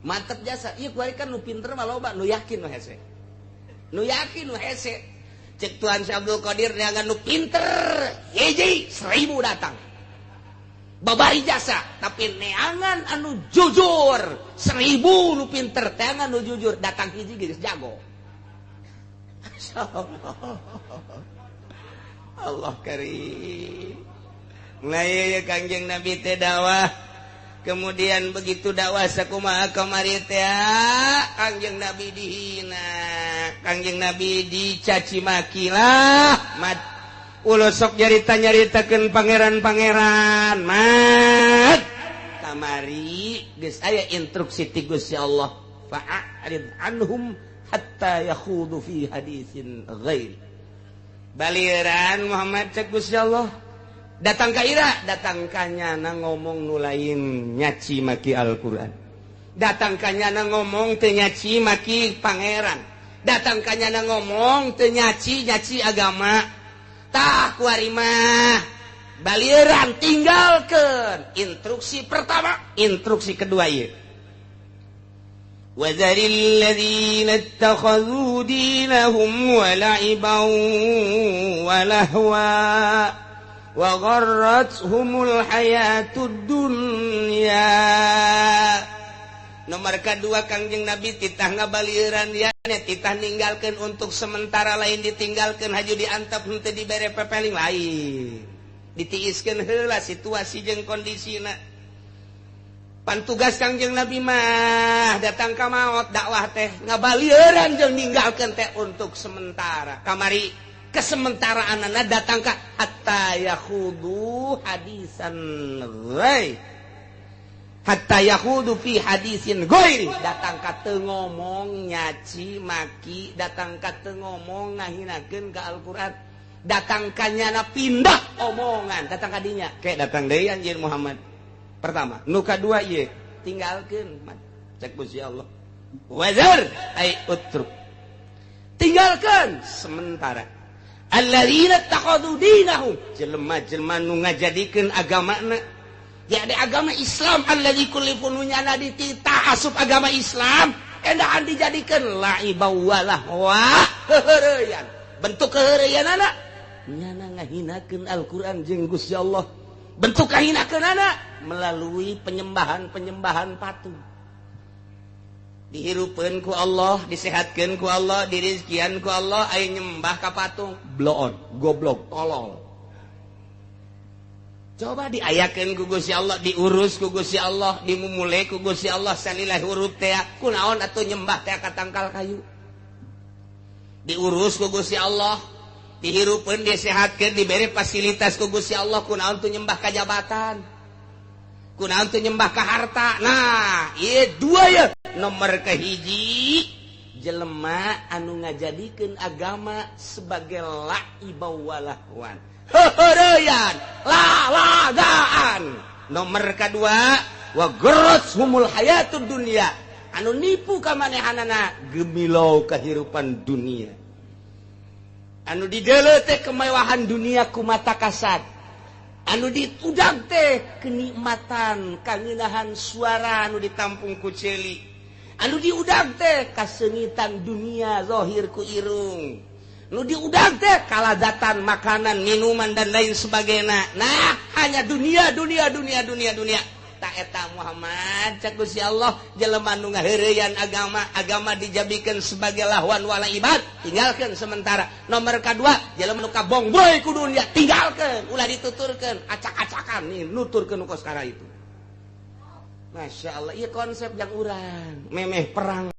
Mantep jasa. Iya, kuari kan nu pinter mah loba, nu yakin nu hese. Nu yakin nu hese. Cek Tuhan Syekh Abdul Qadir, neangan nu pinter hiji, 1000 datang. Babari jasa, tapi neangan anu jujur 1000 nu pinter, teangan nu jujur datang hiji geus jago. Allah, Allah karim. Nah, iya, Kangjeng Nabi teh dakwah. Kemudian begitu dakwah sakumaha kamari teh, Kangjeng Nabi dihina, Kangjeng Nabi dicaci maki lah. Mat, ulah sok nyarita nyaritakeun pangeran-pangeran, mat. Kamari geus aya instruksi ti Gusti Allah, fa'arid anhum hatta yakhudu fi haditsin ghair. Baliran Muhammad, cek Gusti Allah, datang ka ira, datang ka nyana ngomong nu lain nyaci maki Al-Qur'an, datang ka nyana ngomong teu nyaci maki pangeran, datang ka nyana ngomong teu nyaci nyaci agama. Tah, kuari mah baliran, tinggalkeun. Instruksi pertama, instruksi kedua ieu: وذر الذين اتخذوا دينهم ولعبا ولهوا وغرتهم الحياة الدنيا. Nomor kedua, Kangjeng Nabi titah ngabalieuran ya, titah ninggalkan untuk sementara, lain ditinggalkan haju diantep, henteu dibere pepeling, lain ditiiskeun heula situasi jeung kondisina. Pan tugas Kangjeng Nabi mah datang ka maot dakwah teh ngabalieuran jeung ninggalkeun teh untuk sementara. Kamari kesementaraan datang ka hatta yakhudu hadisan ghair, hatta yakhudu fi hadisin ghairi, datang ka teu ngomong nyaci maki, datang ka teu ngomong ngahinakeun ka Al-Qur'an, datang ka nyana pindah omongan, datang ka dinya kayak datang deui anjir Muhammad. Pertama, nu kadua ieu tinggalkeun, cek Gusti Allah, wazar ay utruk, tinggalkan sementara alladzina takhadhu dinahum, jelema-jelema nu ngajadikeun agamana, jadi agama Islam, alladzi kullifu, nu nyana dititah asup agama Islam, endahan dijadikan la'iba walahwa, keheureuyan. Bentuk keheureuyanana nyana ngahinakeun Al-Qur'an jeung Gusti Allah, bentuk kahinakeunana melalui penyembahan-penyembahan patung. Dihirupeun ku Allah, disehatkeun ku Allah, dirizkian ku Allah, aya nyembah ka patung, bloon, goblok, tolol. Coba diayakeun ku Gusti Allah, diurus ku Gusti Allah, dimumule ku Gusti Allah, salillah huruf teh, kunaon atuh nyembah teh ka tangkal kayu? Diurus ku Gusti Allah, dihirupeun, disehatkeun, diberi fasilitas ku Gusti Allah, kunaon tuh nyembah ka jabatan, kunaon tuh nyembah ka harta? Nah, ieu dua ya. Nomor kahiji, jelema anu ngajadikeun agama sebagai la'iba walahwan, heureyan, lalagaan. Nomor kedua, wa humul hayatud dunya, anu nipu ka manehanana gemilau kehidupan dunia, anu dideuleu teh kemewahan dunia ku mata kasat, anu diudag teh kenikmatan kangenahan suara anu ditampung ku ceuli, anu diudag teh kasengitan dunia zahir ku irung, nu diudag teh kalazatan makanan, minuman, dan lain sebagainya. Nah, hanya dunia, dunia, dunia, dunia, dunia. Tah eta Muhammad, cek Gusti Allah, jelema nu ngaheureyan agama, agama dijadikan sebagai lahwan wala ibad, tinggalkan sementara. Nomor kedua, jelema nu kabongboy ku dunia, tinggalkan, ulah dituturkeun acak-acakan nih nuturkeun nu kos itu. Masya Allah, iya konsep yang urang memeh perang.